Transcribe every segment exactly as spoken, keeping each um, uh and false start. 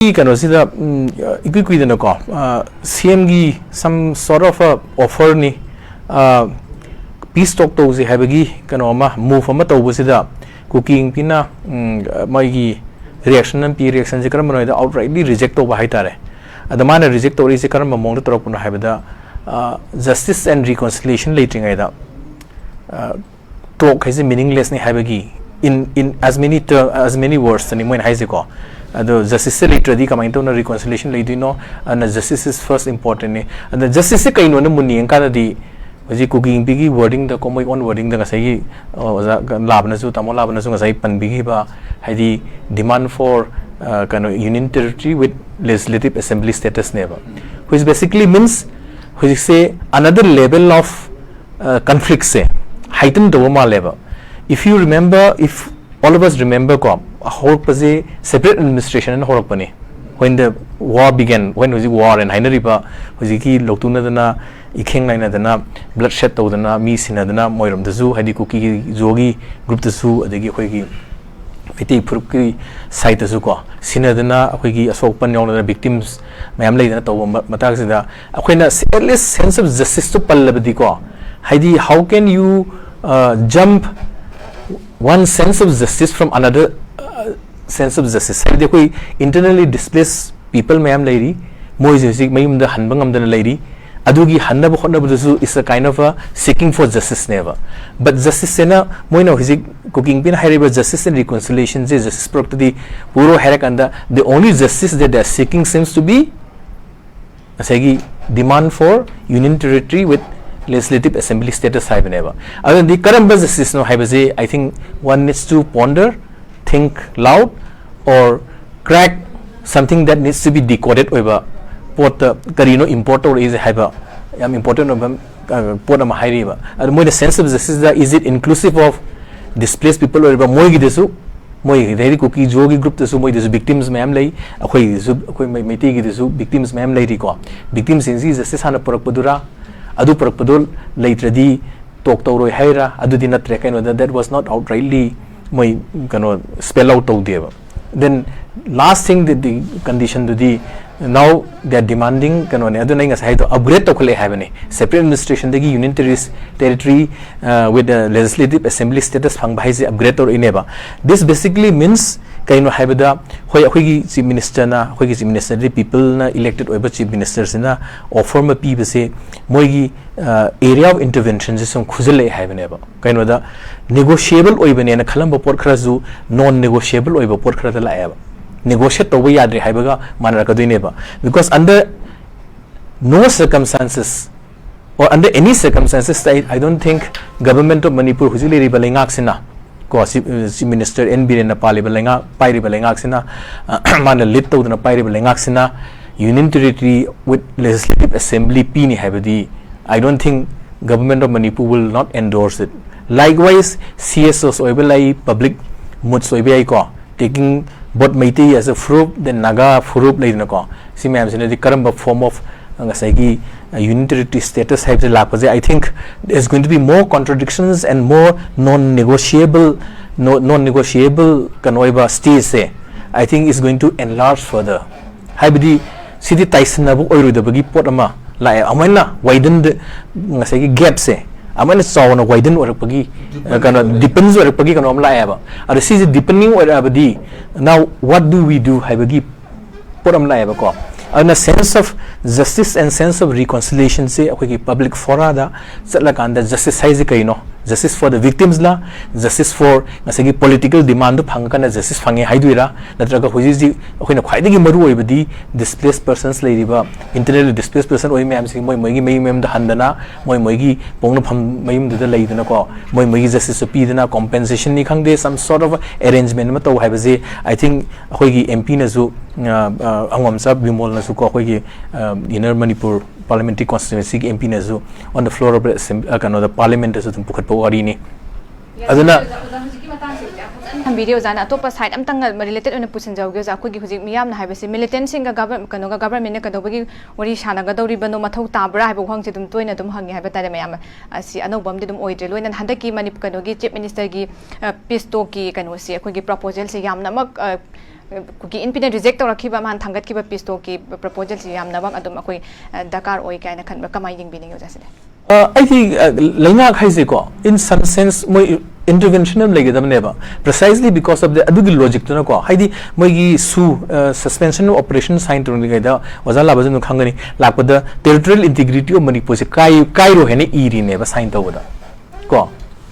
ꯀꯩꯅꯣꯁꯤꯗ, ꯎꯝ, ꯏꯀꯨꯏ ꯀꯨꯏꯗꯅꯀꯣ, ꯑ, ꯁꯤ ꯑꯦꯝꯒꯤ some sort of a offerꯅꯤ, ꯑ, peace talk ꯇꯧꯁꯦ ꯍꯥꯏꯕꯒꯤ ꯀꯩꯅꯣ ꯑꯃ, move ꯑꯃ ꯇꯧꯕꯁꯤꯗ ꯀꯨꯀꯤ ꯏꯟꯄꯤꯅ, ꯎꯝ, ꯃꯣꯏꯒꯤ reaction ꯑꯃ ꯄꯤ꯫ Reactionꯁꯦ ꯀꯔꯝꯕꯅꯣ ꯍꯥꯏꯗ, outrightly reject ꯇꯧꯕ ꯍꯥꯏꯇꯥꯔꯦ꯫ ꯑꯗ ꯃꯥꯅ reject ꯇꯧꯔꯛꯏꯁꯦ ꯀꯔꯝꯕ ꯃꯑꯣꯡꯗ ꯇꯧꯔꯛꯄꯅꯣ ꯍꯥꯏꯕꯗ, ꯑ, justice and reconciliation ꯂꯩꯇ꯭ꯔꯤꯉꯩꯗ, ꯑ, talk ꯍꯥꯏꯁꯦ meaninglessꯅꯤ ꯍꯥꯏꯕꯒꯤ, in, in as many term, as many wordsꯇꯅꯤ ꯃꯣꯏꯅ ꯍꯥꯏꯁꯦꯀꯣ꯫ ꯑꯗꯣ justiceꯁꯦ ꯂꯩꯇ꯭ꯔꯗꯤ ꯀꯃꯥꯏꯅ ꯇꯧꯅ reconciliation ꯂꯩꯗꯣꯏꯅꯣ? ꯑꯗꯨꯅ justice is first importantꯅꯤ꯫ ꯑꯗ justiceꯁꯦ ꯀꯩꯅꯣꯅ ꯃꯨꯟꯅ ꯌꯦꯡꯀꯥꯟꯗꯗꯤ, ꯍꯧꯖꯤꯛ ꯀꯨꯀꯤ ꯏꯟꯄꯤꯒꯤ wordingꯗꯀꯣ, ꯃꯣꯏ own wordingꯗ ꯉꯁꯥꯏꯒꯤ, ꯑ, ꯑꯣꯖꯥ ꯂꯥꯕꯅꯁꯨ, ꯇꯥꯃꯣ ꯂꯥꯕꯅꯁꯨ ꯉꯁꯥꯏ ꯄꯟꯕꯤꯈꯤꯕ, ꯍꯥꯏꯗꯤ demand for, ꯑ, ꯀꯩꯅꯣ, Union Territory with Legislative Assembly statusꯅꯦꯕ꯫ Which basically means ꯍꯧꯖꯤꯛꯁꯦ another level of, ꯑ, conflictꯁꯦ heighten ꯇꯧꯕ ꯃꯥꯜꯂꯦꯕ꯫ If you remember, if all of us remember ꯀꯣ, ꯍꯧꯔꯛꯄꯁꯦ separate administration ꯑꯅ ꯍꯧꯔꯛꯄꯅꯤ꯫ When the war began, when ꯍꯧꯖꯤꯛ war ꯑꯅ ꯍꯥꯏꯅꯔꯤꯕ, ꯍꯧꯖꯤꯛꯀꯤ ꯂꯧꯇꯨꯅꯗꯅ, ꯏꯈꯦꯡ ꯂꯥꯏꯅꯗꯅ, bloodshed ꯇꯧꯗꯅ, ꯃꯤ ꯁꯤꯟꯅꯗꯅ, ꯃꯣꯏꯔꯣꯝꯗꯁꯨ, ꯍꯥꯏꯗꯤ ꯀꯨꯀꯤꯒꯤ ꯖꯣꯒꯤ groupꯇꯁꯨ, ꯑꯗꯒꯤ ꯑꯩꯈꯣꯏꯒꯤ ꯃꯩꯇꯩ ꯐꯨꯔꯨꯞꯀꯤ sideꯇꯁꯨ ꯀꯣ, ꯁꯤꯟꯅꯗꯅ, ꯑꯩꯈꯣꯏꯒꯤ ꯑꯁꯣꯛ ꯑꯄꯟ ꯌꯥꯎꯅꯗꯅ, victims ꯃꯌꯥꯝ ꯂꯩꯗꯅ ꯇꯧꯕ ꯃ-, ꯃꯇꯥꯡꯁꯤꯗ, ꯑꯩꯈꯣꯏꯅ at least sense of justiceꯇꯣ ꯄꯜꯂꯕꯗꯤꯀꯣ, ꯍꯥꯏꯗꯤ, how can you, uh, jump one sense of justice from another, uh, sense of justice? ꯍꯥꯏꯕꯗꯤ, ꯑꯩꯈꯣꯏ internally displaced people ꯃꯌꯥꯝ ꯂꯩꯔꯤ, ꯃꯣꯏꯁꯦ ꯍꯧꯖꯤꯛ ꯃꯌꯨꯝꯗ ꯍꯟꯕ ꯉꯝꯗꯅ ꯂꯩꯔꯤ꯫ ꯑꯗꯨꯒꯤ ꯍꯟꯅꯕ ꯍꯣꯠꯅꯕꯗꯨꯁꯨ is a kind of a seeking for justiceꯅꯦꯕ꯫ But justiceꯁꯦꯅ ꯃꯣꯏꯅ ꯍꯧꯖꯤꯛ ꯀꯨꯀꯤ ꯏꯟꯄꯤꯅ ꯍꯥꯏꯔꯤꯕ justice and reconciliationꯁꯦ, justice ꯄꯨꯔꯛꯇꯗꯤ ꯄꯨꯔꯣ ꯍꯥꯏꯔ ꯀꯥꯟꯗ, the only justice that they are seeking seems to be ꯉꯁꯥꯏꯒꯤ demand for Union Territory with Legislative Assembly status ꯍꯥꯏꯕꯅꯦꯕ꯫ ꯑꯗꯨꯅꯗꯤ ꯀꯔꯝꯕ justiceꯅꯣ ꯍꯥꯏꯕꯁꯦ, I think one needs to ponder, think loud, or crack something that needs to be decoded ꯑꯣꯏꯕ ꯄꯣꯠꯇ ꯀꯔꯤꯅꯣ import ꯇꯧꯔꯛꯏꯁꯦ ꯍꯥꯏꯕ ꯌꯥꯝ important ꯑꯣꯏꯕ, ꯑ, ꯄꯣꯠ ꯑꯃ ꯍꯥꯏꯔꯤꯕ꯫ ꯑꯗꯨ ꯃꯣꯏꯅ sense of justiceꯗ, is it inclusive of displaced people ꯑꯣꯏꯔꯤꯕ ꯃꯣꯏꯒꯤꯗꯁꯨ, ꯃꯣꯏꯒꯤꯗꯤ ꯍꯥꯏꯗꯤ ꯀꯨꯀꯤ ꯖꯣꯒꯤ groupꯇꯁꯨ, ꯃꯣꯏꯗꯁꯨ victims ꯃꯌꯥꯝ ꯂꯩ, ꯑꯩꯈꯣꯏꯒꯤꯗꯁꯨ, ꯑꯩꯈꯣꯏ ꯃꯩ-, ꯃꯩꯇꯩꯒꯤꯗꯁꯨ victims ꯃꯌꯥꯝ ꯂꯩꯔꯤꯀꯣ꯫ Victimsꯁꯤꯡꯁꯤ justice ꯍꯥꯟꯅ ꯄꯨꯔꯛꯄꯗꯨꯔꯥ, ꯑꯗꯨ ꯄꯨꯔꯛꯄꯗꯣ ꯂꯩꯇ꯭ꯔꯗꯤ talk ꯇꯧꯔꯣꯏ ꯍꯥꯏꯔꯥ? ꯑꯗꯨꯗꯤ ꯅꯠꯇ꯭ꯔꯦ꯫ ꯀꯩꯅꯣꯗ, that was not outrightly ꯃꯣꯏ ꯀꯩꯅꯣ spell out ꯇꯧꯗꯦꯕ꯫ Then Last thing, the, the condition ꯗꯨꯗꯤ now they are demanding ꯀꯩꯅꯣꯅꯦ, ꯑꯗꯨꯅ ꯑꯩ ꯉꯁꯥꯏ ꯍꯥꯏꯗꯣ, ꯑꯞꯒ꯭ꯔꯦꯗ ꯇꯧꯈꯠꯂꯛꯑꯦ ꯍꯥꯏꯕꯅꯦ, separate administration ꯗꯒꯤ union terri- territory, uh, with a legislative assembly status ꯐꯪꯕ ꯍꯥꯏꯁꯦ ꯑꯞꯒ꯭ꯔꯦꯗ ꯇꯧꯔꯛꯏꯅꯦꯕ꯫ This basically means ꯀꯩꯅꯣ ꯍꯥꯏꯕꯗ, ꯍꯣꯏ, ꯑꯩꯈꯣꯏꯒꯤ ꯆꯤꯐ ꯃꯤꯅꯤꯁꯇꯔꯅ, ꯑꯩꯈꯣꯏꯒꯤ ꯆꯤꯐ ꯃꯤꯅꯤꯁꯇꯔꯗꯤ ꯄꯤꯄꯜꯅ ꯏꯂꯦꯛꯇꯦꯗ ꯑꯣꯏꯕ ꯆꯤꯐ ꯃꯤꯅꯤꯁꯇꯔꯁꯤꯅ ꯑꯣꯐꯔ ꯑꯃ ꯄꯤꯕꯁꯦ, ꯃꯣꯏꯒꯤ ꯑꯦꯔꯤꯌꯥ ꯑꯣꯐ ꯏꯟꯇꯔꯚꯦꯟꯁꯟꯁꯦ ꯁꯨꯝ ꯈꯨꯖꯤꯜꯂꯛꯑꯦ ꯍꯥꯏꯕꯅꯦꯕ꯫ ꯀꯩꯅꯣꯗ ꯅꯦꯒꯣꯁꯤꯌꯦꯕꯜ ꯑꯣꯏꯕꯅꯦꯅ ꯈꯜꯂꯝꯕ ꯄꯣꯠ ꯈꯔꯁꯨ ꯅꯣꯟ ꯅꯦꯒꯣꯁꯤꯌꯦꯕꯜ ꯑꯣꯏꯕ ꯄꯣꯠ ꯈꯔꯗ ꯂꯥꯛꯑꯦꯕ꯫ ꯅꯦꯒꯣꯁꯤꯌꯦꯠ ꯇꯧꯕ ꯌꯥꯗ꯭ꯔꯦ ꯍꯥꯏꯕꯒ ꯃꯥꯟꯅꯔꯛꯀꯗꯣꯏꯅꯦꯕ꯫ Because under no circumstances or under any circumstances, I, I don't think government of Manipur, ꯍꯧꯖꯤꯛ ꯂꯩꯔꯤꯕ ꯂꯩꯉꯥꯛꯁꯤꯅ, ꯀꯣ, ꯆꯤꯐ ꯆꯤꯐ ꯃꯤꯅꯤꯁꯇꯔ ꯑꯦꯟ ꯕꯤꯔꯦꯟꯅ ꯄꯥꯜꯂꯤꯕ ꯂꯩꯉꯥꯛ, ꯄꯥꯏꯔꯤꯕ ꯂꯩꯉꯥꯛꯁꯤꯅ, ꯃꯥꯅ ꯂꯤꯗ ꯇꯧꯗꯨꯅ ꯄꯥꯏꯔꯤꯕ ꯂꯩꯉꯥꯛꯁꯤꯅ, union territory with legislative assembly ꯄꯤꯅꯤ ꯍꯥꯏꯕꯗꯤ, I don't think government of Manipur will not endorse it. Likewise, C S Os ꯑꯣꯏꯕ ꯂꯩ, ꯄꯕ꯭ꯂꯤꯛ ꯃꯨꯠꯁ ꯑꯣꯏꯕ ꯌꯥꯏꯀꯣ, taking both Meitei as a proof, then Naga proof ꯂꯩꯗꯅꯀꯣ, ꯁꯤ ꯃꯌꯥꯝꯁꯤꯅꯗꯤ ꯀꯔꯝꯕ form of ꯉꯁꯥꯏꯒꯤ union territory status ꯍꯥꯏꯕꯁꯦ ꯂꯥꯛꯄꯁꯦ, I think there's going to be more contradictions and more non negotiable, no, non negotiable ꯀꯩꯅꯣ ꯑꯣꯏꯕ stageꯁꯦ, I think is going to enlarge further. ꯍꯥꯏꯕꯗꯤ ꯁꯤꯗꯤ ꯇꯥꯏꯁꯤꯟꯅꯕ ꯑꯣꯏꯔꯣꯏꯗꯕꯒꯤ ꯄꯣꯠ ꯑꯃ ꯂꯥꯛꯑꯦ, ꯑꯃꯨꯛ ꯍꯦꯟꯅ ꯋꯥꯏꯗꯟ, ꯉꯁꯥꯏꯒꯤ ꯒꯦꯞꯁꯦ ꯑꯃꯨꯛ ꯍꯦꯟꯅ ꯆꯥꯎꯅ ꯋꯥꯏꯗꯟ ꯑꯣꯏꯔꯛꯄꯒꯤ, ꯀꯩꯅꯣ, ꯗꯤꯄꯟꯁ ꯑꯣꯏꯔꯛꯄꯒꯤ ꯀꯩꯅꯣ ꯑꯃ ꯂꯥꯛꯑꯦꯕ꯫ ꯑꯗꯣ ꯁꯤꯁꯦ ꯗꯤꯄꯟꯅꯤꯡ ꯑꯣꯏꯔꯛꯑꯕꯗꯤ, now what do we do ꯍꯥꯏꯕꯒꯤ ꯄꯣꯠ ꯑꯃ ꯂꯥꯛꯑꯦꯕꯀꯣ꯫ ꯑꯗꯨꯅ sense of justice and sense of reconciliationꯁꯦ ꯑꯩꯈꯣꯏꯒꯤ ꯄꯕ꯭ꯂꯤꯛ ꯐꯣꯔꯥꯗ ꯆꯠꯂꯀꯥꯟꯗ, ꯖꯁꯇꯤꯁ ꯍꯥꯏꯁꯦ ꯀꯩꯅꯣ? Justice for the victimsꯂ, justice for ꯉꯁꯥꯏꯒꯤ political demandꯗꯨ ꯐꯪꯉꯀꯥꯟꯗ ꯖꯁꯇꯤꯁ ꯐꯪꯉꯦ ꯍꯥꯏꯗꯣꯏꯔꯥ? ꯅꯠꯇ꯭ꯔꯒ ꯍꯧꯖꯤꯛ ꯍꯧꯖꯤꯛ ꯑꯩꯈꯣꯏꯅ ꯈ꯭ꯋꯥꯏꯗꯒꯤ ꯃꯔꯨ ꯑꯣꯏꯕꯗꯤ displaced persons ꯂꯩꯔꯤꯕ, internally displaced person ꯑꯣꯏꯕ ꯃꯌꯥꯝꯁꯤ ꯃꯣꯏ ꯃꯣꯏꯒꯤ ꯃꯌꯨꯝ ꯃꯌꯨꯝꯗ ꯍꯟꯗꯅ, ꯃꯣꯏ ꯃꯣꯏꯒꯤ ꯄꯣꯛꯅꯐꯝ ꯃꯌꯨꯝꯗꯨꯗ ꯂꯩꯗꯅꯀꯣ, ꯃꯣꯏ ꯃꯣꯏꯒꯤ ꯖꯁꯇꯤꯁꯇꯨ ꯄꯤꯗꯅ, compensationꯅꯤ ꯈꯪꯗꯦ, some sort of arrangement ꯑꯃ ꯇꯧ ꯍꯥꯏꯕꯁꯦ, I think ꯑꯩꯈꯣꯏꯒꯤ ꯑꯦꯝ ꯄꯤꯅꯁꯨ, ꯑ, ꯑ, ꯑꯉꯣꯝꯆꯥ ꯕꯤꯃꯣꯜꯅꯁꯨꯀꯣ, ꯑꯩꯈꯣꯏꯒꯤ, ꯑ, Inner Manipur Parliamentary Constituencyꯒꯤ ꯑꯦꯝ ꯄꯤꯅꯁꯨ on the floor of the assembly, ꯑ, ꯀꯩꯅꯣꯗ, ꯄꯥꯔꯂꯤꯌꯥꯃꯦꯟꯠꯇꯁꯨ ꯑꯗꯨꯝ ꯄꯨꯈꯠꯄ ꯋꯥꯔꯤꯅꯤ꯫ ꯑꯗꯨꯅ ꯑꯣꯖꯥ, ꯍꯧꯖꯤꯛꯀꯤ ꯃꯇꯥꯡꯁꯦ ꯌꯥꯝ ꯐꯖꯅ ꯊꯝꯕꯤꯔꯤ꯫ ꯑꯣꯖꯥꯅ ꯑꯇꯣꯞꯄ ꯁꯥꯏꯠ ꯑꯝꯇꯪ ꯔꯤꯂꯦꯇꯦꯗ ꯑꯣꯏꯅ ꯄꯨꯁꯤꯟꯖꯍꯧꯒꯦ, ꯑꯣꯖꯥ꯫ ꯑꯩꯈꯣꯏꯒꯤ ꯍꯧꯖꯤꯛ ꯃꯤꯌꯥꯝꯅ ꯍꯥꯏꯕꯁꯤ, ꯃꯤꯂꯤꯇꯦꯟꯁꯤꯡꯒ ꯒꯚꯔ-, ꯀꯩꯅꯣꯒ, ꯒꯚꯔꯟꯃꯦꯟꯠꯅ ꯀꯩꯗꯧꯕꯒꯤ ꯋꯥꯔꯤ ꯁꯥꯟꯅꯒꯗꯧꯔꯤꯕꯅꯣ, ꯃꯊꯧ ꯇꯥꯕ꯭ꯔꯥ ꯍꯥꯏꯕ ꯋꯥꯍꯪꯁꯤ ꯑꯗꯨꯝ ꯇꯣꯏꯅ ꯑꯗꯨꯝ ꯍꯪꯉꯤ ꯍꯥꯏꯕ ꯇꯥꯔꯦ ꯃꯌꯥꯝ꯫ ꯑꯁꯤ ꯑꯅꯧꯕ ꯑꯃꯗꯤ ꯑꯗꯨꯝ ꯑꯣꯏꯗ꯭ꯔꯦ꯫ ꯂꯣꯏꯅꯅ ꯍꯟꯗꯛꯀꯤ ꯃꯅꯤ-, ꯀꯩꯅꯣꯒꯤ ꯆꯤꯐ ꯃꯤꯅꯤꯁꯇꯔꯒꯤ, ꯑ, ꯄꯤꯁ ꯇꯣꯛꯀꯤ ꯀꯩꯅꯣꯁꯤ, ꯑꯩꯈꯣꯏꯒꯤ ꯄ꯭ꯔꯣꯄꯣꯖꯦꯜꯁꯤ ꯌꯥꯝꯅꯃꯛ, ꯑ, ꯀꯨꯀꯤ ꯏꯟꯄꯤꯅ ꯔꯤꯖꯦꯛ ꯇꯧꯔꯛꯈꯤꯕ, ꯃꯥꯅ ꯊꯥꯡꯒꯠꯈꯤꯕ ꯄꯤꯁꯇꯣꯛꯀꯤ ꯄ꯭ꯔꯄꯣꯖꯦꯜꯁꯤ ꯌꯥꯝꯅꯃꯛ ꯑꯗꯨꯝ ꯑꯩꯈꯣꯏ ꯑ, ꯗꯔꯀꯥꯔ ꯑꯣꯏ ꯀꯥꯏꯅ ꯈꯟꯕ, ꯀꯃꯥꯏꯅ ꯌꯦꯡꯕꯤꯅꯤꯡꯉꯤ ꯑꯣꯖꯥ ꯁꯤꯗ? ꯑ, ꯑꯩꯗꯤ ꯑ, ꯂꯩꯉꯥꯛ ꯍꯥꯏꯁꯦꯀꯣ, in some sense ꯃꯣꯏ ꯏꯟꯇꯔꯚꯦꯟꯁꯟ ꯑꯃ ꯂꯩꯒꯗꯕꯅꯦꯕ, precisely because of the ꯑꯗꯨꯒꯤ ꯂꯣꯖꯤꯛꯇꯨꯅꯀꯣ. ꯍꯥꯏꯗꯤ ꯃꯣꯏꯒꯤ ꯁꯨ, suspension of operation sign ꯇꯧꯔꯤꯉꯩꯗ ꯑꯣꯖꯥ ꯂꯥꯕꯁꯨ ꯑꯗꯨꯝ ꯈꯪꯒꯅꯤ, ꯂꯥꯛꯄꯗ territorial integrity of ꯃꯅꯤꯄꯨꯔꯁꯦ ꯀꯥꯏ ꯀꯥꯏꯔꯣꯏ ꯍꯥꯏꯅ ꯏꯔꯤꯅꯦꯕ ꯁꯥꯏꯟ ꯇꯧꯕꯗ ꯀꯣ.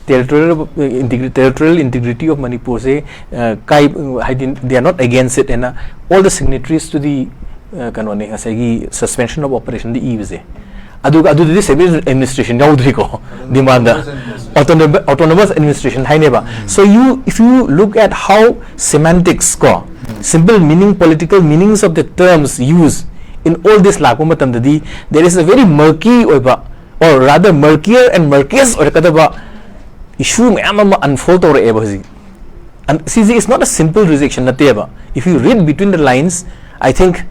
Territorial integrity, territorial integrity of ꯃꯅꯤꯄꯨꯔꯁꯦ ꯑ, ꯀꯥꯏ ꯍꯥꯏꯗꯤ they are not against it ꯍꯥꯏꯅ all the signatories to the ꯑ, ꯀꯩꯅꯣꯅꯦ, ꯉꯁꯥꯏꯒꯤ suspension of operation ꯗ ꯏꯕꯁꯦ. ꯑꯗꯨꯒ ꯑꯗꯨꯗꯗꯤ separate administration ꯌꯥꯎꯗ꯭ꯔꯤꯀꯣ, ꯗꯤꯃꯥꯟꯗ. Autonomous, autonomous administration ꯍꯥꯏꯅꯦꯕ. So you, if you look at how semantics ꯀꯣ, simple meaning, political meanings of the terms used in all this ꯂꯥꯛꯄ ꯃꯇꯝꯗꯗꯤ, there is a very murky ꯑꯣꯏꯕ, or rather murkier and murkiest ꯑꯣꯏꯔꯛꯀꯗꯕ issue ꯃꯌꯥꯝ ꯑꯃ unfold ꯇꯧꯔꯛꯑꯦꯕ ꯍꯧꯖꯤꯛ. And ꯁꯤꯁꯤ is not a simple rejection ꯅꯠꯇꯦꯕ. If you read between the lines, I think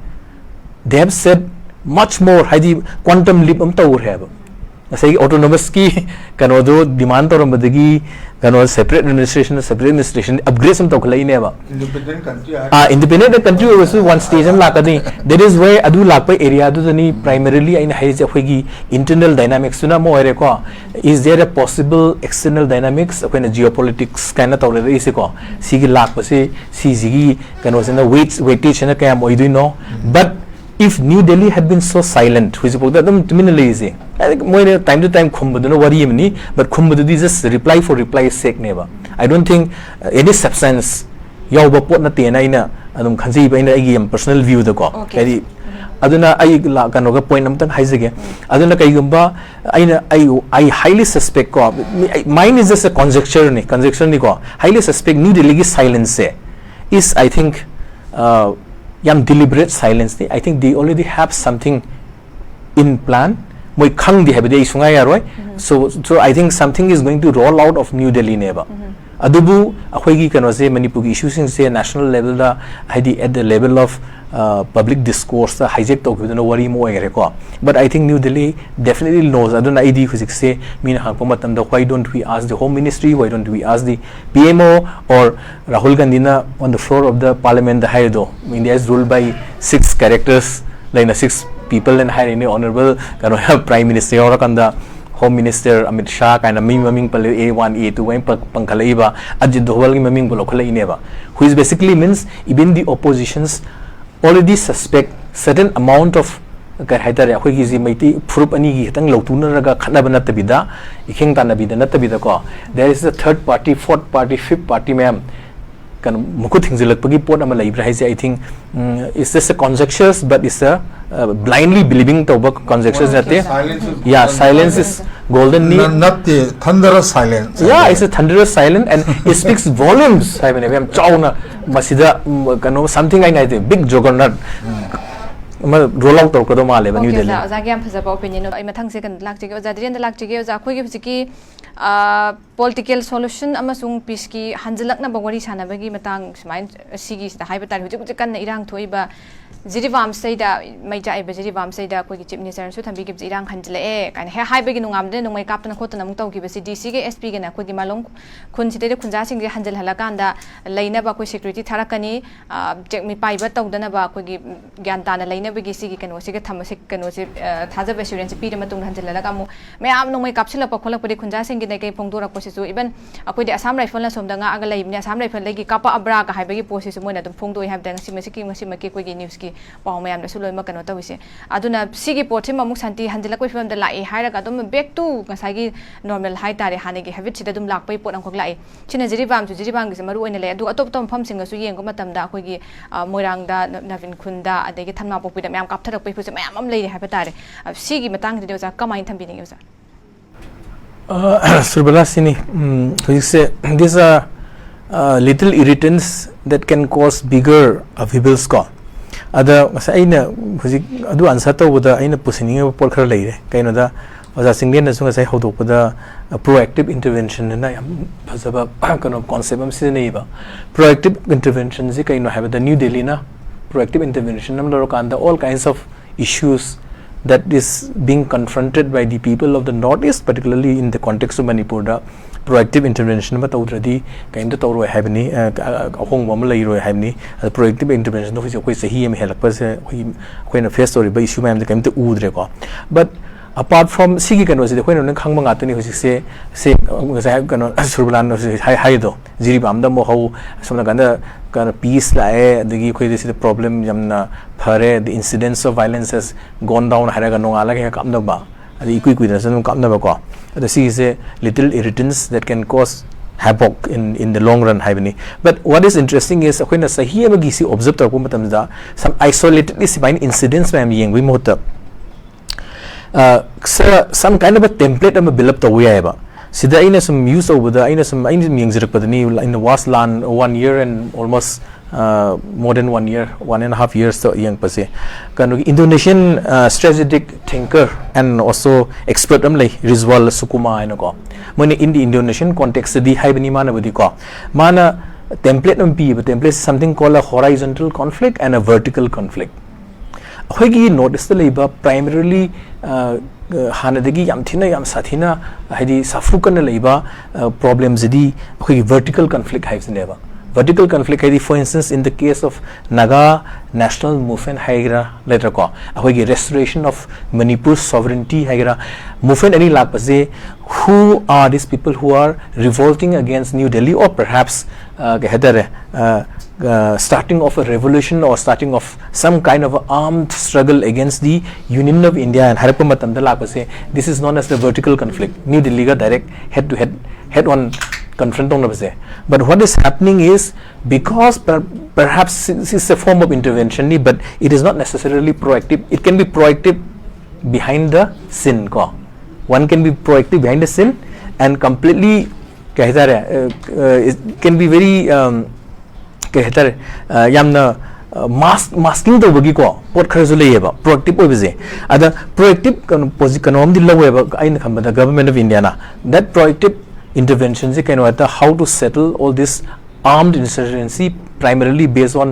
they have said much more, ꯍꯥꯏꯗꯤ quantum leap ꯑꯃ ꯇꯧꯈ꯭ꯔꯦꯕ. ꯉꯁꯥꯏꯒꯤ autonomous ꯀꯤ ꯀꯩꯅꯣꯗꯣ ꯗꯤꯃꯥꯟ ꯇꯧꯔꯝꯕꯗꯒꯤ ꯀꯩꯅꯣ separate administration, separate administration upgrade ꯁꯨꯝ ꯇꯧꯈꯠꯂꯛꯏꯅꯦꯕ. Independent country ꯑꯥ, independent country ꯑꯣꯏꯔꯁꯨ one stage ꯑꯃ ꯂꯥꯛꯀꯅꯤ. That is why ꯑꯗꯨ ꯂꯥꯛꯄ area ꯗꯨꯗꯅꯤ primarily ꯑꯩꯅ ꯍꯥꯏꯔꯤꯁꯦ, ꯑꯩꯈꯣꯏꯒꯤ internal dynamics ꯇꯨꯅ ꯑꯃ ꯑꯣꯏꯔꯦꯀꯣ. Is there a possible external dynamics, ꯑꯩꯈꯣꯏꯅ geopolitics ꯀꯥꯏꯅ ꯇꯧꯔꯛꯏꯁꯦꯀꯣ, ꯁꯤꯒꯤ ꯂꯥꯛꯄꯁꯦ, ꯁꯤꯁꯤꯒꯤ ꯀꯩꯅꯣꯁꯤꯅ weight, weightage ꯁꯤꯅ ꯀꯌꯥꯝ ꯑꯣꯏꯗꯣꯏꯅꯣ? But if New Delhi had been so silent, ꯍꯧꯖꯤꯛꯐꯥꯎꯗ ꯑꯗꯨꯝ ꯇꯨꯃꯤꯟꯅ ꯂꯩꯔꯤꯁꯦ, ꯑꯗꯨ ꯃꯣꯏꯅ time to time ꯈꯨꯝꯕꯗꯨꯅ ꯋꯥꯔꯤ ꯑꯃꯅꯤ, but ꯈꯨꯝꯕꯗꯨꯗꯤ just reply for reply sake ꯅꯦꯕ. I don't think uh, any substance ꯌꯥꯎꯕ ꯄꯣꯠ ꯅꯠꯇꯦꯅ ꯑꯩꯅ ꯑꯗꯨꯝ ꯈꯟꯖꯩꯕ, ꯑꯩꯅ ꯑꯩꯒꯤ ꯌꯥꯝ personal view ꯗꯀꯣ. Okay. ꯍꯥꯏꯗꯤ ꯑꯗꯨꯅ ꯑꯩ ꯂꯥ- ꯀꯩꯅꯣꯒ point ꯑꯝꯇꯪ ꯍꯥꯏꯖꯒꯦ. ꯑꯗꯨꯅ ꯀꯩꯒꯨꯝꯕ ꯑꯩꯅ ꯑꯩ I highly suspect ꯀꯣ, mine is just a conjecture ꯅꯤ, conjecture ꯅꯤꯀꯣ. Highly suspect New Delhi ꯒꯤ silence say is, I think, uh, ꯌꯥꯝ deliberate silence ꯅꯤ. I think they already have something in plan. ꯃꯣꯏ ꯈꯪꯗꯦ ꯍꯥꯏꯕꯗꯤ ꯑꯩ ꯁꯨꯡꯌꯥ ꯌꯥꯔꯣꯏ. So, so I think something is going to roll out of New Delhi ꯅꯦꯕ. ꯑꯗꯨꯕꯨ ꯑꯩꯈꯣꯏꯒꯤ ꯀꯩꯅꯣꯁꯦ, ꯃꯅꯤꯄꯨꯔꯒꯤ ꯏꯁꯨꯁꯤꯡꯁꯦ ꯅꯦꯁꯅꯦꯜ ꯂꯦꯕꯦꯜꯗ, ꯍꯥꯏꯗꯤ at the level of public discourseꯇ hijack ꯇꯧꯈꯤꯕꯗꯨꯅ ꯋꯥꯔꯤ ꯑꯃ ꯑꯣꯏꯈ꯭ꯔꯦꯀꯣ꯫ But I think New Delhi definitely knows. ꯑꯗꯨꯅ ꯑꯩꯗꯤ ꯍꯧꯖꯤꯛꯁꯦ ꯃꯤꯅ ꯍꯪꯉꯛꯄ ꯃꯇꯝꯗ, "Why don't we ask the Home Ministry? Why don't we ask the P M O?" or Rahul Gandhina on the floor of the parliament ꯍꯥꯏꯔꯤꯗꯣ, "India is ruled by six characters" ꯂꯩꯅ, six people ꯍꯥꯏꯔꯤꯅꯤ꯫ Honorable ꯀꯩꯅꯣ, Prime Minister ꯌꯥꯎꯔꯀꯥꯟꯗ Home Minister Amit Shah ꯀꯥꯏꯅ ꯃꯤ ꯃꯃꯤꯡ ꯄꯜꯂꯤ, A one, A two ꯍꯥꯏꯅ ꯄꯟꯈꯠꯂꯛꯏꯕ Ajit ꯗꯣꯚꯜꯒꯤ ꯃꯃꯤꯡꯕꯨ ꯂꯧꯈꯠꯂꯛꯏꯅꯦꯕ꯫ Which basically means even the oppositions already suspect certain amount of, ꯀꯩ ꯍꯥꯏꯇꯥꯔꯦ, ꯑꯩꯈꯣꯏꯒꯤꯁꯤ ꯃꯩꯇꯩ ꯐꯨꯔꯨꯞ ꯑꯅꯤꯒꯤ ꯈꯤꯇꯪ ꯂꯧꯊꯣꯛꯅꯔꯒ ꯈꯠꯅꯕ ꯅꯠꯇꯕꯤꯗ, ꯏꯈꯦꯡ ꯇꯥꯟꯅꯕꯤꯗ ꯅꯠꯇꯕꯤꯗꯀꯣ, there is a third party, fourth party, fifth party ꯃꯌꯥꯝ ꯀꯩꯅꯣ ꯃꯈꯨꯠ ꯊꯤꯡꯖꯤꯜꯂꯛꯄꯒꯤ ꯄꯣꯠ ꯑꯃ ꯂꯩꯕ꯭ꯔꯥ ꯍꯥꯏꯁꯦ, I think, um, it's just a conjectures, but it's a, uh, blindly believing ꯇꯧꯕ conjectures ꯅꯠꯇꯦ꯫ Yeah, silence is golden. ꯅꯠꯇꯦ, thunderous silence. Yeah, it's a thunderous silence and it speaks volumes ꯍꯥꯏꯕꯅꯦꯕ, ꯌꯥꯝ ꯆꯥꯎꯅ꯫ ꯃꯁꯤꯗ, ꯎꯝ, ꯀꯩꯅꯣ, something ꯍꯥꯏꯅ ꯍꯥꯏꯗꯤ big juggernaut ꯑꯃ roll out ꯇꯧꯔꯛꯀꯗꯧ ꯃꯥꯜꯂꯦꯕ ꯅ꯭ꯌꯨ ꯗꯦꯜꯂꯤ꯫ ꯑꯣꯖꯥꯒꯤ ꯌꯥꯝ ꯐꯖꯕ opinion꯫ ꯑꯩ ꯃꯊꯪꯁꯦ ꯀꯩꯅꯣ ꯂꯥꯛꯆꯒꯦ, ꯑꯣꯖꯥ ꯙꯤꯔꯦꯟꯗ ꯂꯥꯛꯆꯒꯦ꯫ ꯑꯣꯖꯥ, ꯑꯩꯈꯣꯏꯒꯤ ꯍꯧꯖꯤꯛꯀꯤ, ꯑ, political solution ꯑꯃꯁꯨꯡ peaceꯀꯤ ꯍꯟꯖꯤꯜꯂꯛꯅꯕ ꯋꯥꯔꯤ ꯁꯥꯟꯅꯕꯒꯤ ꯃꯇꯥꯡ ꯁꯨꯃꯥꯏꯅ ꯁꯤꯒꯤꯁꯤꯗ ꯍꯥꯏꯕ ꯇꯥꯔꯦ, ꯍꯧꯖꯤꯛ ꯍꯧꯖꯤꯛ ꯀꯟꯅ ꯏꯔꯥꯡ ꯊꯣꯛꯏꯕ ꯖꯤꯔꯤꯕꯥꯝꯁꯤꯗꯩꯗ, ꯃꯩ ꯆꯥꯛꯏꯕ ꯖꯤꯔꯤꯕꯥꯝꯁꯤꯗꯩꯗ ꯑꯩꯈꯣꯏꯒꯤ Chief Ministerꯅꯁꯨ ꯊꯝꯕꯤꯈꯤꯕꯁꯦ, "ꯏꯔꯥꯡ ꯍꯟꯖꯤꯜꯂꯛꯑꯦ" ꯀꯥꯏꯅ ꯍꯦꯛ ꯍꯥꯏꯕꯒꯤ ꯅꯣꯡꯉꯥꯟꯕꯗ ꯅꯣꯡꯃꯩ ꯀꯥꯞꯇꯅ ꯈꯣꯠꯇꯅ ꯑꯃꯨꯛ ꯇꯧꯈꯤꯕꯁꯤ, DCꯒ SPꯒꯅ ꯑꯩꯈꯣꯏꯒꯤ ꯃꯥꯂꯣꯝ ꯈꯨꯟꯁꯤꯗꯩꯗ ꯈꯨꯟꯖꯥꯁꯤꯡꯁꯦ ꯍꯟꯖꯤꯜꯍꯜꯂꯀꯥꯟꯗ ꯂꯩꯅꯕ ꯑꯩꯈꯣꯏ security ꯊꯥꯔꯛꯀꯅꯤ, ꯑ, ꯆꯦꯛ ꯃꯤꯄꯥꯏꯕ ꯇꯧꯗꯅꯕ ꯑꯩꯈꯣꯏꯒꯤ, ꯎꯝ, ꯒ꯭ꯌꯥꯟ ꯇꯥꯅ ꯂꯩꯅꯕꯒꯤ ꯁꯤꯒꯤ ꯀꯩꯅꯣꯁꯤꯒ ꯊꯝꯕ, ꯁꯤ ꯀꯩꯅꯣꯁꯦ, ꯑ, ꯊꯥꯖꯕ assurance ꯄꯤꯔ ꯃꯇꯨꯡꯗ ꯍꯟꯖꯤꯜꯍꯜꯂꯒ ꯑꯃꯨꯛ ꯃꯌꯥꯝ ꯅꯣꯡꯃꯩ ꯀꯥꯞꯁꯤꯜꯂꯛꯄ ꯈꯣꯠꯂꯛꯄꯗꯤ ꯈꯨꯟꯖꯥꯁꯤꯡꯒꯤ ꯅꯥꯏꯀꯩ ꯐꯣꯡꯗꯣꯔꯛꯄꯁꯤꯁꯨ, even ꯑꯩꯈꯣꯏꯗꯤ ꯑꯁꯥꯝ ꯔꯥꯏꯐꯜꯅ ꯁꯣꯝꯗ ꯉꯥꯛꯑꯒ ꯂꯩꯕꯅꯤ, ꯑꯁꯥꯝ ꯔꯥꯏꯐꯜꯗꯒꯤ ꯀꯥꯞꯄꯛꯑꯕ꯭ꯔꯥꯒ ꯍꯥꯏꯕꯒꯤ ꯄꯣꯠꯁꯤꯁꯨ ꯃꯣꯏꯅ ꯑꯗꯨꯝ ꯐꯣꯡꯗꯣꯛꯏ ꯍꯥꯏꯕꯗ ꯉꯁꯤ ꯃꯁꯤꯒꯤ, ꯉꯁꯤꯃꯛꯀꯤ ꯑꯩꯈꯣꯏꯒꯤ newsꯀꯤ ꯄꯥꯎ ꯃꯌꯥꯝꯗꯁꯨ ꯂꯣꯏꯅꯃꯛ ꯀꯩꯅꯣ ꯇꯧꯔꯤꯁꯦ꯫ ꯑꯗꯨꯅ ꯁꯤꯒꯤ ꯄꯣꯠꯁꯤꯃ ꯑꯃꯨꯛ ꯁꯥꯟꯇꯤ ꯍꯟꯖꯤꯜꯂꯛꯄꯒꯤ ꯐꯤꯕꯝꯗ ꯂꯥꯛꯏ ꯍꯥꯏꯔꯒ ꯑꯗꯨꯝ back to ꯉꯁꯥꯏꯒꯤ normal ꯍꯥꯏ ꯇꯥꯔꯦ, ꯍꯥꯟꯅꯒꯤ habitꯁꯤꯗ ꯑꯗꯨꯝ ꯂꯥꯛꯄꯒꯤ ꯄꯣꯠ ꯑꯃꯈꯛ ꯂꯥꯛꯏ꯫ ꯁꯤꯅ ꯖꯤꯔꯤꯕꯥꯝꯁꯨ, ꯖꯤꯔꯤꯕꯥꯝꯒꯤꯁꯦ ꯃꯔꯨ ꯑꯣꯏꯅ ꯂꯩ꯫ ꯑꯗꯨꯒ ꯑꯇꯣꯞ ꯑꯇꯣꯞꯄ ꯃꯐꯝꯁꯤꯡꯗꯁꯨ ꯌꯦꯡꯕ ꯃꯇꯝꯗ ꯑꯩꯈꯣꯏꯒꯤ, ꯑ, ꯃꯣꯏꯔꯥꯡꯗ, ꯅ-, ꯅꯕꯤꯟ ꯈꯨꯟꯗ, ꯑꯗꯒꯤ ꯊꯟꯃꯥꯄꯣꯛꯄꯤꯗ ꯃꯌꯥꯝ ꯀꯥꯞꯊꯔꯛꯄꯒꯤ ꯄꯣꯠꯁꯦ ꯃꯌꯥꯝ ꯑꯃ ꯂꯩꯔꯤ ꯍꯥꯏꯕ ꯇꯥꯔꯦ꯫ ꯑ, ꯁꯤꯒꯤ ꯃꯇꯥꯡꯁꯤꯗꯤ ꯑꯣꯖꯥ ꯀꯃꯥꯏꯅ ꯊꯝꯕꯤꯅꯤꯡꯉꯤ ꯑꯣꯖꯥ? ꯑ, ꯁꯨꯔꯕꯂꯥ, ꯁꯤꯅꯤ, ꯎꯝ, ꯍꯧꯖꯤꯛꯁꯦ, these are, uh, little irritants that can cause bigger upheavals ꯀꯣ꯫ ꯑꯗ ꯉꯁꯥꯏ ꯑꯩꯅ ꯍꯧꯖꯤꯛ ꯑꯗꯨ answer ꯇꯧꯕꯗ ꯑꯩꯅ ꯄꯨꯁꯤꯟꯅꯤꯡꯉꯤꯕ ꯄꯣꯠ ꯈꯔ ꯂꯩꯔꯦ꯫ ꯀꯩꯅꯣꯗ, ꯑꯣꯖꯥ ꯆꯤꯡꯂꯦꯟꯅꯁꯨ ꯉꯁꯥꯏ ꯍꯧꯗꯣꯛꯄꯗ ꯄ꯭ꯔꯣꯑꯦꯛꯇꯤꯞ ꯏꯟꯇꯔꯚꯦꯟꯁꯟ ꯑꯅ ꯌꯥꯝ ꯐꯖꯕ ꯀꯩꯅꯣ ꯀꯣꯟꯁꯦꯞ ꯑꯃ ꯁꯤꯖꯤꯟꯅꯩꯌꯦꯕ꯫ ꯄ꯭ꯔꯣꯑꯦꯛꯇꯤꯞ ꯏꯟꯇꯔꯚꯦꯟꯁꯟꯁꯤ ꯀꯩꯅꯣ ꯍꯥꯏꯕꯗ ꯅ꯭ꯌꯨ ꯗꯦꯜꯂꯤꯅ ꯄ꯭ꯔꯣꯑꯦꯛꯇꯤꯞ ꯏꯟꯇꯔꯚꯦꯟꯁꯟ ꯑꯃ ꯂꯧꯔꯀꯥꯟꯗ all kinds of issues that is being confronted by the people of the North East, particularly in the context of ꯃꯅꯤꯄꯨꯔꯗ ꯄ꯭ꯔꯣꯑꯦꯛꯇꯤꯞ ꯏꯟꯇꯔꯚꯦꯟꯁꯟ ꯑꯃ ꯇꯧꯗ꯭ꯔꯗꯤ ꯀꯔꯤꯝꯇ ꯇꯧꯔꯣꯏ ꯍꯥꯏꯕꯅꯤ, ꯑ, ꯑ, ꯑꯍꯣꯡꯕ ꯑꯃ ꯂꯩꯔꯣꯏ ꯍꯥꯏꯕꯅꯤ꯫ ꯑꯗ ꯄ꯭ꯔꯣꯑꯦꯛꯇꯤꯞ ꯏꯟꯇꯔꯚꯦꯟꯁꯟꯗꯣ ꯍꯧꯖꯤꯛ ꯑꯩꯈꯣꯏ ꯆꯍꯤ ꯑꯃ ꯍꯦꯜꯂꯛꯄꯁꯦ ꯑꯩꯈꯣꯏꯒꯤ ꯑꯩꯈꯣꯏꯅ ꯐꯦꯁ ꯇꯧꯔꯤꯕ ꯏꯁꯨ ꯃꯌꯥꯝꯁꯦ ꯀꯔꯤꯝꯇ ꯎꯗ꯭ꯔꯦꯀꯣ꯫ But apart from ꯁꯤꯒꯤ ꯀꯩꯅꯣꯁꯤꯗꯤ ꯑꯩꯈꯣꯏꯅ ꯂꯣꯏꯅ ꯈꯪꯕ ꯉꯥꯛꯇꯅꯤ꯫ ꯍꯧꯖꯤꯛꯁꯦ ꯁꯤ ꯉꯁꯥꯏ ꯀꯩꯅꯣ ꯁꯨꯔꯕꯂꯥꯟ ꯍꯧꯖꯤꯛ ꯍꯥꯏ-, ꯍꯥꯏꯔꯤꯗꯣ ꯖꯤꯔꯤꯕꯥꯝꯗ ꯑꯃꯨꯛ ꯍꯧ, ꯁꯣꯝ ꯅꯥꯀꯟꯗ ꯀꯩꯅꯣ ꯄꯤꯁ ꯂꯥꯛꯑꯦ, ꯑꯗꯒꯤ ꯑꯩꯈꯣꯏꯗ ꯁꯤꯗ ꯄ꯭ꯔꯣꯕ꯭ꯂꯦꯝ ꯌꯥꯝꯅ ꯐꯔꯦ, the incidence of violence has gone down ꯍꯥꯏꯔꯒ ꯅꯣꯡꯉꯥꯜꯂꯒ ꯍꯦꯛ ꯀꯥꯞꯅꯕ, ꯑꯗꯩ ꯏꯀꯨꯏ ꯀꯨꯏꯗꯅꯁꯨ ꯑꯗꯨꯝ ꯀꯥꯞꯅꯕꯀꯣ꯫ ꯑꯗꯣ ꯁꯤꯒꯤꯁꯦ little irritants that can cause havoc in, in the long run ꯍꯥꯏꯕꯅꯤ꯫ But what is interesting is ꯑꯩꯈꯣꯏꯅ ꯆꯍꯤ ꯑꯃꯒꯤ ꯁꯤ ꯑꯣꯕꯖꯔꯞ ꯇꯧꯔꯛꯄ ꯃꯇꯝꯗ some isolatedly ꯁꯨꯃꯥꯏꯅ ꯏꯟꯁꯤꯗꯦꯟꯁ ꯃꯌꯥꯝ ꯌꯦꯡꯕꯒꯤ ꯃꯍꯨꯠꯇ some kind of a template ꯑꯃ build up ꯇꯧꯕ ꯌꯥꯏꯑꯕ꯫ ꯁꯤꯗ ꯑꯩꯅ ꯁꯨꯝ ꯌꯨꯁ ꯇꯧꯕꯗ, ꯑꯩꯅ ꯁꯨꯝ ꯑꯩꯅ ꯁꯨꯝ ꯌꯦꯡꯖꯔꯛꯄꯗꯅꯤ, in the last ꯂꯥꯟ one year and almost more than one year, one and a half years ꯌꯦꯡꯉꯛꯄꯁꯦ, ꯀꯩꯅꯣꯒꯤ Indonesian strategic thinker and also expert ꯑꯃ ꯂꯩ, ꯔꯤꯖꯋꯥꯜ ꯁꯨꯀꯨꯃꯥ ꯍꯥꯏꯅꯀꯣ꯫ ꯃꯣꯏꯅ in the Indonesian context ꯇꯗꯤ ꯍꯥꯏꯕꯅꯤ ꯃꯥꯅꯕꯨꯗꯤꯀꯣ꯫ ꯃꯥꯅ template ꯑꯃ ꯄꯤꯌꯦꯕ, template something called a horizontal conflict and a vertical conflict꯫ ꯑꯩꯈꯣꯏꯒꯤ ꯅꯣꯔꯠ ꯏꯁꯇ ꯂꯩꯕ primarily ꯍꯥꯟꯅꯗꯒꯤ ꯌꯥꯝ ꯊꯤꯅ ꯌꯥꯝ ꯁꯥꯊꯤꯅ ꯍꯥꯏꯗꯤ ꯁꯥꯐꯨ ꯀꯟꯅ ꯂꯩꯕ ꯄ꯭ꯔꯣꯕ꯭ꯂꯦꯝꯁꯤꯗꯤ ꯑꯩꯈꯣꯏꯒꯤ vertical conflict ꯍꯥꯏꯕꯁꯤꯅꯦꯕ꯫ Vertical conflict ꯍꯥꯏꯗꯤ, for instance, in the case of Naga national movement ꯍꯥꯏꯒꯦꯔꯥ, ꯅꯠꯇ꯭ꯔꯀꯣ, ꯑꯩꯈꯣꯏꯒꯤ restoration of Manipur sovereignty ꯍꯥꯏꯒꯦꯔꯥ, movement ꯑꯅꯤ ꯂꯥꯛꯄꯁꯦ, who are these people who are revolting against New Delhi, or perhaps ꯀꯩ ꯍꯥꯏꯇꯥꯔꯦ, starting of a revolution or starting of some kind of a armed struggle against the Union of India ꯍꯥꯏꯅ ꯍꯥꯏꯔꯛꯄ ꯃꯇꯝꯗ ꯂꯥꯛꯄꯁꯦ, this is known as the vertical conflict. New ꯗꯤꯜꯂꯤꯒ direct head to head, head on confront ꯇꯧꯅꯕꯁꯦ꯫ But what is happening is, because per, perhaps it's a form of intervention, but it is not necessarily proactive. It can be proactive behind the scene ꯀꯣ꯫ One can be proactive behind the scene and completely ꯀꯩ ꯍꯥꯏꯇꯥꯔꯦ, it can be very, ꯀꯩ ꯍꯥꯏꯇꯥꯔꯦ, ꯌꯥꯝꯅ ꯃꯥꯁ ꯃꯥꯁꯀꯤꯡ ꯇꯧꯕꯒꯤꯀꯣ ꯄꯣꯠ ꯈꯔꯁꯨ ꯂꯩꯌꯦꯕ ꯄ꯭ꯔꯣꯑꯦꯛꯇꯤꯞ ꯑꯣꯏꯕꯁꯦ꯫ ꯑꯗ ꯄ꯭ꯔꯣꯑꯦꯛꯇꯤꯞ ꯀꯩꯅꯣ ꯄꯣꯖꯤ ꯀꯩꯅꯣꯝꯗꯤ ꯂꯧꯋꯦꯕ ꯑꯩꯅ ꯈꯟꯕꯗ ꯒꯚꯔꯟꯃꯦꯟꯠ ꯑꯣꯐ ꯏꯟꯗꯤꯌꯥꯅ꯫ ꯗꯦꯠ ꯄ꯭ꯔꯣꯑꯦꯛꯇꯤꯞ ꯏꯟꯇꯔꯚꯦꯟꯁꯟꯁꯦ ꯀꯩꯅꯣ ꯍꯥꯏꯇꯥ how to settle all this armed insurgency primarily based on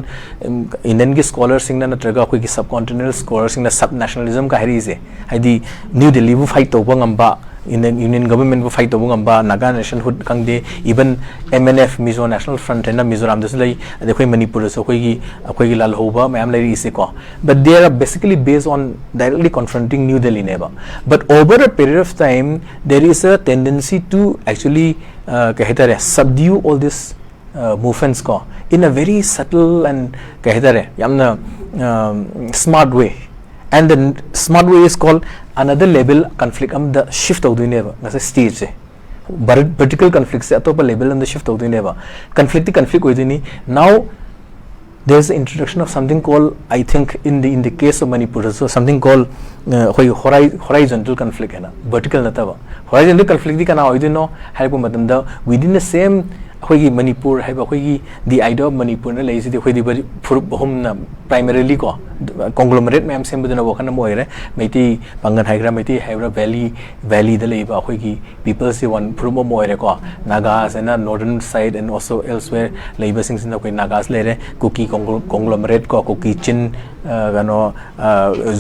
ꯏꯟꯗꯤꯌꯟꯒꯤ ꯁ꯭ꯀꯣꯂꯔꯁꯤꯡꯅ ꯅꯠꯇ꯭ꯔꯒ ꯑꯩꯈꯣꯏꯒꯤ ꯁꯕ ꯀꯣꯟꯇꯤꯅꯦꯟꯇꯦꯜ ꯁ꯭ꯀꯣꯂꯔꯁꯤꯡꯅ ꯁꯕ ꯅꯦꯁꯅꯦꯂꯤꯖꯝꯒ ꯍꯥꯏꯔꯛꯏꯁꯦ꯫ ꯍꯥꯏꯗꯤ ꯅ꯭ꯌꯨ ꯗꯦꯜꯂꯤꯕꯨ ꯐꯥꯏꯠ ꯇꯧꯕ ꯉꯝꯕ, ꯏꯟꯗꯤꯌꯟ ꯌꯨꯅꯤꯌꯟ ꯒꯚꯔꯟꯃꯦꯟꯠꯕꯨ ꯐꯥꯏꯠ ꯇꯧꯕ ꯉꯝꯕ, ꯅꯥꯒꯥ ꯅꯦꯁꯟꯍꯨꯗ ꯈꯪꯗꯦ, even M N F Mizo national front ꯍꯥꯏꯅ ꯃꯤꯖꯣꯔꯥꯝꯗꯁꯨ ꯂꯩ, ꯑꯗꯩ ꯑꯩꯈꯣꯏ ꯃꯅꯤꯄꯨꯔꯗꯁꯨ ꯑꯩꯈꯣꯏꯒꯤ ꯑꯩꯈꯣꯏꯒꯤ ꯂꯥꯜꯍꯧꯕ ꯃꯌꯥꯝ ꯂꯩꯔꯛꯏꯁꯦꯀꯣ꯫ But they are basically based on directly confronting New Delhi ꯅꯦꯕ꯫ But over a period of time there is a tendency to actually uh, ꯀꯩ ꯍꯥꯏꯇꯥꯔꯦ, subdue all this uh, movements ꯀꯣ, in a very subtle and ꯀꯩ ꯍꯥꯏꯇꯥꯔꯦ, ꯌꯥꯝꯅ smart way. And the smart way is called another level conflict ꯑꯃꯗ shift ꯇꯧꯗꯣꯏꯅꯦꯕ ꯉꯁꯥꯏ stageꯁꯦ꯫ ꯚꯔ vertical ꯀꯟꯐ꯭ꯂꯤꯛꯁꯦ ꯑꯇꯣꯞꯄ ꯂꯦꯚꯦꯜ ꯑꯃꯗ ꯁꯤꯐ ꯇꯧꯗꯣꯏꯅꯦꯕ꯫ ꯀꯟꯐ꯭ꯂꯤꯛꯇꯤ ꯀꯟꯐ꯭ꯂꯤꯛ ꯑꯣꯏꯗꯣꯏꯅꯤ꯫ Now there is the introduction of something called, I think, in the in the case of Manipur also, something called ꯑꯩꯈꯣꯏꯒꯤ ꯍꯣꯔꯥꯏ horizontal conflict ꯍꯥꯏꯅ, vertical ꯅꯠꯇꯕ꯫ ꯍꯣꯔꯥꯏꯖꯣꯟꯇꯦꯜ ꯀꯟꯐ꯭ꯂꯤꯛꯇꯤ ꯀꯅꯥ ꯑꯣꯏꯗꯣꯏꯅꯣ ꯍꯥꯏꯔꯛꯄ ꯃꯇꯝꯗ, within the same ꯑꯩꯈꯣꯏꯒꯤ ꯃꯅꯤꯄꯨꯔ ꯍꯥꯏꯕ ꯑꯩꯈꯣꯏꯒꯤ the idea of ꯃꯅꯤꯄꯨꯔꯅ ꯂꯩꯔꯤꯁꯤꯗꯤ ꯑꯩꯈꯣꯏꯗꯤ ꯐꯨꯔꯨꯞ ꯑꯍꯨꯝꯅ primarily ꯀꯣ, conglomerate ꯃꯌꯥꯝ ꯁꯦꯝꯕꯗꯨꯅ ꯋꯥꯈꯜ ꯑꯃ ꯑꯣꯏꯔꯦ꯫ ꯃꯩꯇꯩ ꯄꯥꯡꯒꯜ ꯍꯥꯏꯒꯦꯔꯥ, ꯃꯩꯇꯩ ꯍꯥꯏꯒꯦꯔꯥ, ꯚꯦꯂꯤ ꯚꯦꯂꯤꯗ ꯂꯩꯕ ꯑꯩꯈꯣꯏꯒꯤ ꯄꯤꯄꯜꯁꯁꯦ ꯋꯥꯟ ꯐꯨꯔꯨꯞ ꯑꯃ ꯑꯣꯏꯔꯦꯀꯣ꯫ ꯅꯥꯒꯥꯁꯤꯅ northern side and also elsewhere ꯂꯩꯕꯁꯤꯡꯁꯤꯅ ꯑꯩꯈꯣꯏ ꯅꯥꯒꯥꯁ ꯂꯩꯔꯦ, ꯀꯨꯀꯤ conglomerate ꯀꯣ, ꯀꯨꯀꯤ ꯆꯤꯟ, ꯀꯩꯅꯣ,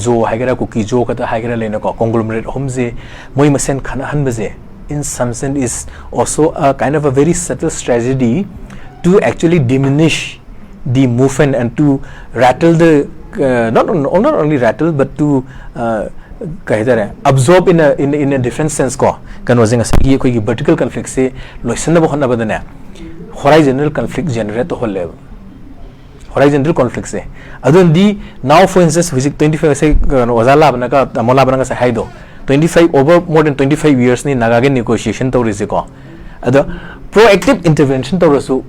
ꯖꯣ ꯍꯥꯏꯒꯦꯔꯥ, ꯀꯨꯀꯤ ꯖꯣ ꯈꯛꯇ ꯍꯥꯏꯒꯦꯔꯥ ꯂꯩꯅꯀꯣ꯫ Conglomerate ꯑꯍꯨꯝꯁꯦ ꯃꯣꯏ ꯃꯁꯦꯟ ꯈꯠꯅꯍꯟꯕꯁꯦ in some sense is also a kind of a very subtle strategy to actually diminish the movement and to rattle the uh, not on- not only rattle but to uh, ꯀꯩ ꯍꯥꯏꯇꯥꯔꯦ, absorb in a in in a different sense ꯀꯣ꯫ ꯀꯩꯅꯣꯁꯦ ꯉꯁꯥꯏꯒꯤ ꯑꯩꯈꯣꯏꯒꯤ vertical ꯀꯟꯐ꯭ꯂꯤꯛꯁꯦ ꯂꯣꯏꯁꯤꯟꯅꯕ ꯍꯣꯠꯅꯕꯗꯅꯦ ꯍꯣꯔꯥꯏꯖꯣꯅꯦꯜ conflict generate ꯇꯧꯍꯜꯂꯦꯕ꯫ ꯍꯣꯔꯥꯏꯖꯣꯅꯦꯜ ꯀꯟꯐ꯭ꯂꯤꯛꯁꯦ꯫ ꯑꯗꯨꯅꯗꯤ now for instance ꯍꯧꯖꯤꯛ twenty five ꯉꯁꯥꯏ ꯀꯩꯅꯣ ꯑꯣꯖꯥ ꯂꯥꯕꯅꯒ ꯇꯥꯃꯣ ꯂꯥꯕꯅ ꯉꯁꯥꯏ ꯍꯥꯏꯗꯣ, twenty five over more than twenty five yearsꯅꯤ ꯅꯥꯒꯥꯒꯤ negotiation ꯇꯧꯔꯤꯁꯦꯀꯣ꯫ ꯑꯗꯣ proactive intervention ꯇꯧꯔꯁꯨ,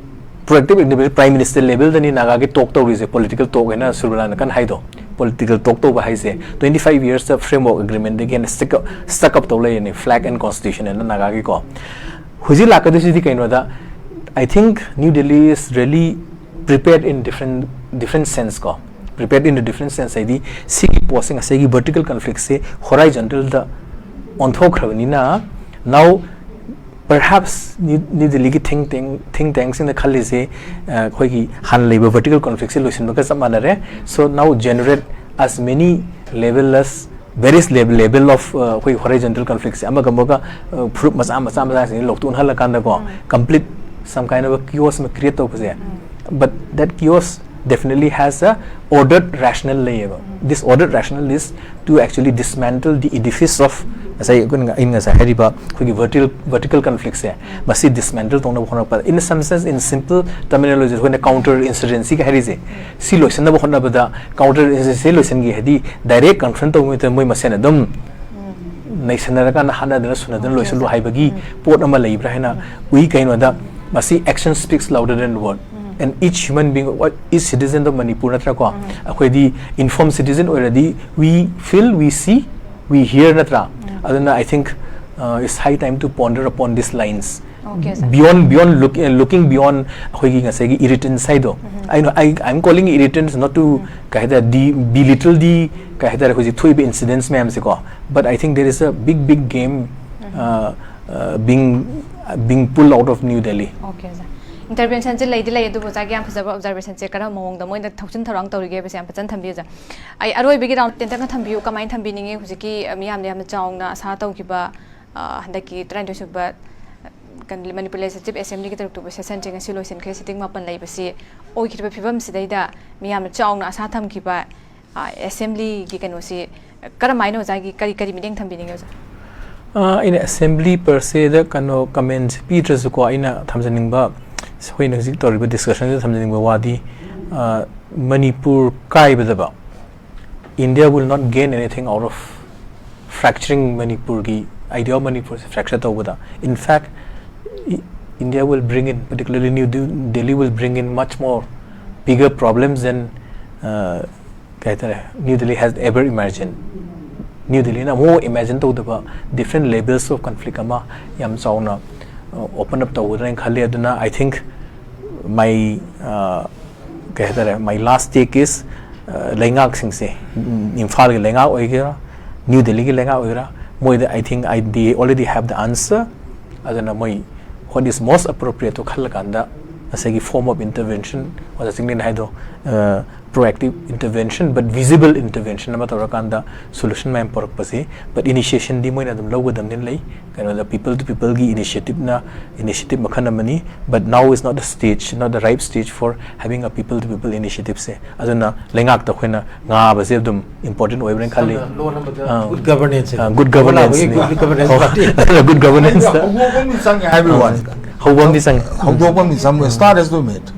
proactive intervention prime minister levelꯗꯅꯤ ꯅꯥꯒꯥꯒꯤ ꯇꯣꯛ ꯇꯧꯔꯤꯁꯦ, political talk ꯍꯥꯏꯅ ꯁꯨꯔꯕꯂꯥꯅ ꯀꯟꯅ ꯍꯥꯏꯗꯣ꯫ Political talk ꯇꯧꯕ ꯍꯥꯏꯁꯦ twenty five yearsꯇ framework agreementꯗꯒꯤ ꯍꯦꯟꯅ stick up stuck up ꯇꯧ ꯂꯩꯔꯅꯤ, flag and constitution ꯍꯥꯏꯅ ꯅꯥꯒꯥꯒꯤꯀꯣ꯫ ꯍꯧꯖꯤꯛ ꯂꯥꯛꯀꯗꯣꯏꯁꯤꯗꯤ ꯀꯩꯅꯣꯗ, I think New Delhi is really prepared in different different sense ꯀꯣ, prepared in a different sense ꯍꯥꯏꯗꯤ ꯁꯤꯒꯤ ꯄꯣꯠꯁꯦ ꯉꯁꯥꯏꯒꯤ vertical conflictꯁꯦ horizontalꯗ ꯑꯣꯟꯊꯣꯛꯈ꯭ꯔꯕꯅꯤꯅ now perhaps New Delhiꯒꯤ think tank think tankꯁꯤꯡꯅ ꯈꯜꯂꯤꯁꯦ ꯑꯩꯈꯣꯏꯒꯤ ꯍꯥꯟꯅ ꯂꯩꯕ vertical conflictꯁꯦ ꯂꯣꯏꯁꯤꯟꯕꯒ ꯆꯞ ꯃꯥꯟꯅꯔꯦ, so now generate as many level as various level of ꯑꯩꯈꯣꯏ horizontal conflictꯁꯦ ꯑꯃꯒ ꯑꯃꯒ ꯐꯨꯔꯨꯞ ꯃꯆꯥ ꯃꯆꯥ ꯃꯆꯥꯁꯤꯡꯁꯦ ꯂꯧꯊꯣꯛꯍꯜꯂꯀꯥꯟꯗꯀꯣ complete some kind of a chaos ꯑꯃ create ꯇꯧꯕꯁꯦ, but that chaos definitely has a ordered rational ꯂꯩꯌꯦꯕ. This ordered rational is to actually dismantle the edifice of ꯉꯁꯥꯏ ꯑꯩꯈꯣꯏꯅ ꯑꯩꯅ ꯉꯁꯥꯏ ꯍꯥꯏꯔꯤꯕ ꯑꯩꯈꯣꯏꯒꯤ vertical vertical conflictꯁꯦ ꯃꯁꯤ dismantle ꯇꯧꯅꯕ ꯍꯣꯠꯅꯔꯛꯄꯗ in some sense in simple terminology ꯑꯩꯈꯣꯏꯅ counter insurgencyꯒ ꯍꯥꯏꯔꯤꯁꯦ ꯁꯤ ꯂꯣꯏꯁꯤꯟꯅꯕ ꯍꯣꯠꯅꯕꯗ counter insurgency ꯂꯣꯏꯁꯤꯟꯒꯦ ꯍꯥꯏꯗꯤ direct confront ꯇꯧꯕ ꯃꯇꯝꯗ ꯃꯣꯏ ꯃꯁꯦꯟ ꯑꯗꯨꯝ ꯅꯩꯁꯟꯅꯔꯀꯥꯟꯗ ꯍꯥꯠꯅꯗꯅ ꯁꯨꯅꯗꯅ ꯂꯣꯏꯁꯤꯜꯂꯨ ꯍꯥꯏꯕꯒꯤ ꯄꯣꯠ ꯑꯃ ꯂꯩꯕ꯭ꯔꯥ ꯍꯥꯏꯅ ꯎꯏ꯫ ꯀꯩꯅꯣꯗ ꯃꯁꯤ action speaks louder than word and each human being, each citizen of Manipur ꯅꯠꯇ꯭ꯔꯥꯀꯣ, ꯑꯩꯈꯣꯏꯗꯤ informed citizen ꯑꯣꯏꯔꯗꯤ we feel, we see, we hear ꯅꯠꯇ꯭ꯔꯥ? ꯑꯗꯨꯅ I think uh, it's high time to ponder upon these lines. Okay, sir. Beyond beyond look, uh, looking beyond ꯑꯩꯈꯣꯏꯒꯤ ꯉꯁꯥꯏꯒꯤ irritants ꯍꯥꯏꯗꯣ, I know I I'm calling irritants not to ꯀꯩ ꯍꯥꯏꯇꯥꯔꯦ ꯗꯤ belittle ꯗꯤ ꯀꯩ ꯍꯥꯏꯇꯥꯔꯦ ꯍꯧꯖꯤꯛ ꯊꯣꯛꯏꯕ incidents ꯃꯌꯥꯝꯁꯦꯀꯣ, but I think there is a big big game uh, uh, being being pulled out of New Delhi. Okay, sir. Interventionꯁꯦ ꯂꯩꯗꯤ ꯂꯩ ꯑꯗꯨꯕꯨ ꯑꯣꯖꯥꯒꯤ ꯌꯥꯝ ꯐꯖꯕ observationꯁꯦ ꯀꯔꯝꯕ ꯃꯑꯣꯡꯗ ꯃꯣꯏꯅ ꯊꯧꯁꯤꯟ ꯊꯧꯔꯥꯡ ꯇꯧꯔꯤꯒꯦ ꯍꯥꯏꯕꯁꯦ ꯌꯥꯝ ꯐꯖꯅ ꯊꯝꯕꯤꯌꯨ ꯑꯣꯖꯥ꯫ ꯑꯩ ꯑꯔꯣꯏꯕꯒꯤ round ꯇꯦꯟꯇꯛꯅ ꯊꯝꯕꯤꯌꯨ, ꯀꯃꯥꯏꯅ ꯊꯝꯕꯤꯅꯤꯡꯉꯤ ꯍꯧꯖꯤꯛꯀꯤ ꯃꯤꯌꯥꯝꯅ ꯌꯥꯝꯅ ꯆꯥꯎꯅ ꯑꯁꯥ ꯇꯧꯈꯤꯕ ꯍꯟꯗꯛꯀꯤ ꯇꯔꯥꯅꯤꯊꯣꯏ ꯁꯨꯕ Manipur Legislative Assemblyꯒꯤ ꯇꯔꯨꯛ ꯇꯨꯕ sessionꯁꯦ ꯉꯁꯤ ꯂꯣꯏꯁꯤꯟꯈ꯭ꯔꯦ꯫ Sitting ꯃꯥꯄꯟ ꯂꯩꯕꯁꯤ ꯑꯣꯏꯈꯤꯕ ꯐꯤꯕꯝꯁꯤꯗꯩꯗ ꯃꯤꯌꯥꯝꯅ ꯆꯥꯎꯅ ꯑꯁꯥ ꯊꯝꯈꯤꯕ Assemblyꯒꯤ ꯀꯩꯅꯣꯁꯤ ꯀꯔꯝꯍꯥꯏꯅ ꯑꯣꯖꯥꯒꯤ ꯀꯔꯤ ꯀꯔꯤ ꯃꯤꯠꯌꯦꯡ ꯊꯝꯕꯤꯅꯤꯡꯉꯤ ꯑꯣꯖꯥ? ꯑꯩꯅ assembly per se ꯗ ꯀꯩꯅꯣ comment ꯄꯤꯗ꯭ꯔꯁꯨꯀꯣ ꯑꯩꯅ ꯊꯝꯖꯅꯤꯡꯕ ꯑꯩꯈꯣꯏꯅ ꯍꯧꯖꯤꯛ ꯇꯧꯔꯤꯕ discussionꯁꯤꯗ ꯊꯝꯖꯅꯤꯡꯕ ꯋꯥꯗꯤ Manipur ꯀꯥꯏꯕꯗꯕ India will not gain anything out of fracturing ꯃꯅꯤꯄꯨꯔꯒꯤ idea of ꯃꯅꯤꯄꯨꯔꯁꯦ fracture ꯇꯧꯕꯗ. In fact, India will bring in, particularly New Delhi will bring in much more bigger problems than uh, ꯀꯩ ꯍꯥꯏꯇꯥꯔꯦ New Delhi has ever imagined. New Delhiꯅ ꯑꯃꯨꯛ imagine ꯇꯧꯗꯕ different levels of conflict ꯑꯃ ꯌꯥꯝ ꯆꯥꯎꯅ open up ꯇꯧꯒꯗ꯭ꯔꯥ ꯍꯥꯏꯅ ꯈꯜꯂꯤ. ꯑꯗꯨꯅ I think my uh, ꯀꯩ ꯍꯥꯏꯇꯥꯔꯦ, my last take is, ꯂꯩꯉꯥꯛꯁꯤꯡꯁꯦ, ꯏꯝꯐꯥꯜꯒꯤ ꯂꯩꯉꯥꯛ ꯑꯣꯏꯒꯦꯔꯥ, ꯅ꯭ꯌꯨ ꯗꯦꯜꯂꯤꯒꯤ ꯂꯩꯉꯥꯛ ꯑꯣꯏꯒꯦꯔꯥ, ꯃꯣꯏꯗ I think I they already have the answer. ꯑꯗꯨꯅ ꯃꯣꯏ what is most appropriate ꯇꯣ ꯈꯜꯂꯀꯥꯟꯗ ꯉꯁꯥꯏꯒꯤ form of intervention, ꯑꯣꯖꯥ ꯆꯤꯡꯂꯦꯟ ꯍꯥꯏꯗꯣ, proactive intervention but visible intervention ꯑꯃ ꯇꯧꯔꯀꯥꯟꯗ solution ꯃꯌꯥꯝ ꯄꯨꯔꯛꯄꯁꯤ, but initiation ꯗꯤ ꯃꯣꯏꯅ ꯑꯗꯨꯝ ꯂꯧꯒꯗꯕꯅꯤꯅ ꯂꯩ꯫ ꯀꯩꯅꯣꯗ people to people ꯒꯤ initiative ꯅ initiative ꯃꯈꯜ ꯑꯃꯅꯤ, but now is not the stage, not the ripe stage for having a people to people initiative ꯁꯦ꯫ ꯑꯗꯨꯅ ꯂꯩꯉꯥꯛꯇ ꯑꯩꯈꯣꯏꯅ ꯉꯥꯕꯁꯦ ꯑꯗꯨꯝ important ꯑꯣꯏꯕ꯭ꯔꯅ ꯈꯜꯂꯤ꯫ ꯂꯣꯟ ꯑꯃꯗ ꯑꯥ꯫ Good governance ꯍꯥꯏꯅ꯫ ꯑꯥ, good governance ꯅꯤ꯫ Good governance ꯗ꯫ Good governance ꯗ꯫ ꯍꯧꯗꯣꯛꯐꯝꯗꯤ ꯆꯪꯉꯦ, everyone꯫ ꯑꯥ꯫ ꯍꯧꯕ ꯑꯃꯗꯤ ꯆꯪꯉꯦ꯫ ꯍꯧꯗꯣꯛꯐꯝꯗꯤ ꯆꯪꯉꯦ, start has to be made꯫